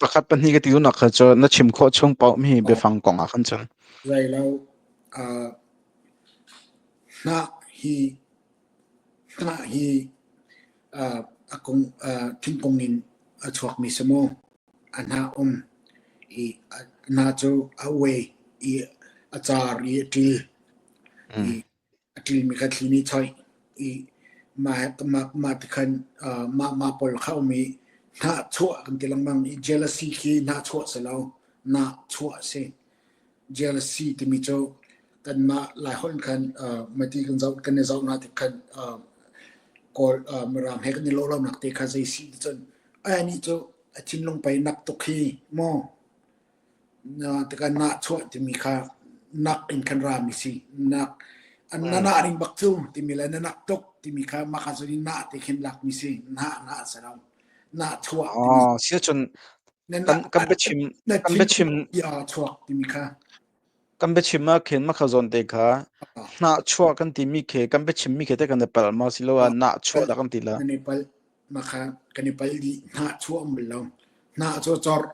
Pakhat pahnih ka ti duhnak kha cu na chim khawh chung paoh mi biafang kong ah khan cun. Zei lo hnah hi hnah hi a kung thingkung in a chuakmi si maw? A hnah um i a hnah cu a uai i a car i a ṭil i a ṭilmi kha thli nih choih i mah mah mah ti khan mah mah pawl kha um i hnahchuah kan ti lengmang i jealousy khi hnahchuah si lo nahchuah a si. Jealousy timi cu kanmah Laiholh in khan mati kan zoh kan i zoh hna tik khan Kawl Mirang he kan i lawh lonak te kha zei si ti cun anih cu a thinlung pei nak tuk hi maw Tikah nahchuah timi kha nak in khan rami si. Nak na nah ning bak cu timi le na nak tuk timi kha mah kha cun nah ti khin lakmi si. Nah nah si lo. Nahchuah timi. Oh, si cun kan kan biachim kan biachim chuak timi kha. Kan biachim ah khin makha zawn te kha hnahchuah kan timi khi kan biachimmi khi te kan i palh maw siloah nahchuah dah kan ti la? Kan i palh. Mah kan i palh dih. Hnahchuah um bal lo. Hnah cu cawrh.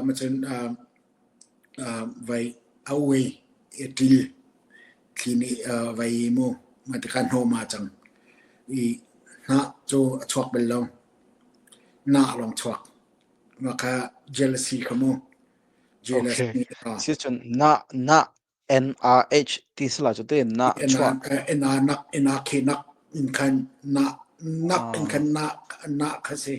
Macun vai a uai i a ṭil. Thli nih vai mu mah tikah hnawm aa cang. I hnah cu a chuak bal lo. Nah lawng chuak. Mah kha jealousy kha mu. Okay. Sicun nah nah NRH ti sila cu te nah chuah. NR nak NRK nak in khan nah nak in khan nah nah kha si.